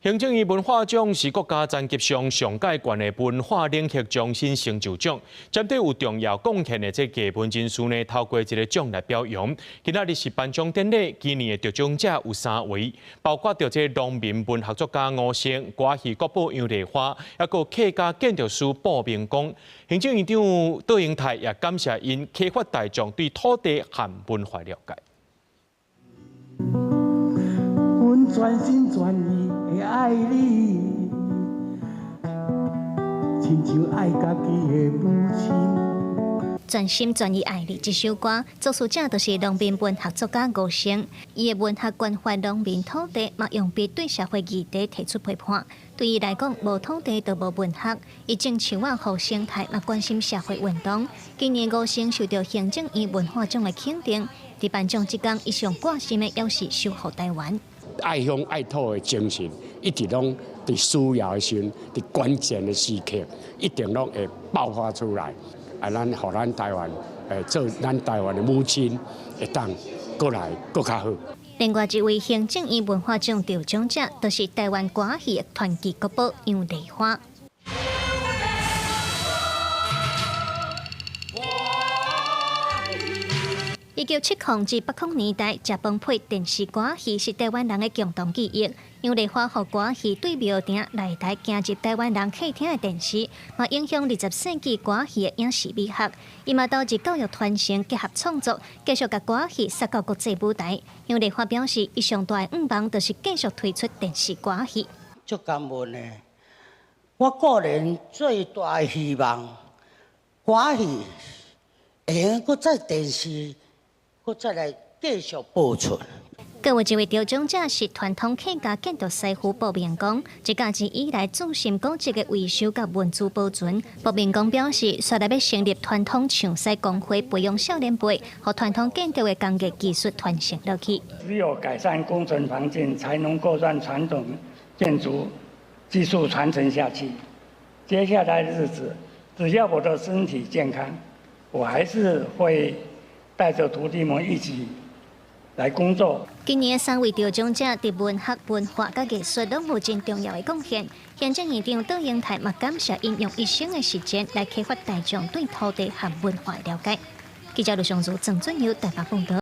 行政院文化獎是國家層級上上蓋懸的文化領域終身成就獎，針對有重要貢獻的這藝文人士呢，透過這個獎來表揚。今仔日是頒獎典禮，今年的得獎者有三位，包括著這農民文學作家吳勝、歌戲國寶楊麗花，抑閣客家建築師布明光。行政院長卓榮泰也感謝𪜶啟發大眾對土地和文化了解。阮全心全意的愛你，親像愛家己的母親。全心全意愛你這首歌，作詞者就是農民文學作家吳勝。伊的文學關懷農民土地，嘛用筆對社會議題提出批判。對伊來講，無土地就無文學。伊種樹仔護生態，嘛關心社會運動。今年吳勝受到行政院文化獎的肯定。佇頒獎這工，伊上掛心的猶是守護台灣。愛鄉愛土的精神，一直攏佇需要的時陣，佇關鍵的時刻，一定攏會爆發出來。啊，咱予咱台灣，做咱台灣的母親，會當閣來閣較好。另外一位行政院文化獎得獎者，就是台灣歌戲的傳奇國寶楊麗花。1970至80年代，食飯配電視歌戲是台灣人的共同記憶。楊麗花予歌戲對廟埕來台行入台灣人客廳的電視，嘛影響20世紀歌戲的影視美學。伊嘛投入教育傳承結合創作，繼續共歌戲殺到國際舞台。楊麗花表示，伊上大的願望就是繼續推出電視歌戲。足感恩的，我個人最大的希望，歌戲會用閣再電視。閣再來繼續播出。閣有一位得獎者是傳統客家建築師傅布明光，一家子以來注心古蹟的維修佮文資保存。布明光表示，紲來欲成立傳統唱師公會，培養少年輩，予傳統建築的工藝技術傳承落去。只有改善工程環境，才能夠讓傳統建築技術傳承下去。接下來的日子，只要我的身體健康，我還是會帶著徒弟們一起來工作。今年三位得獎者佇文學、文化佮藝術攏有真重要的貢獻。行政院長卓榮泰嘛感謝𪜶用一生的時間來啟發大眾對土地和文化的了解。記者盧尚如、鄭俊友台北報導。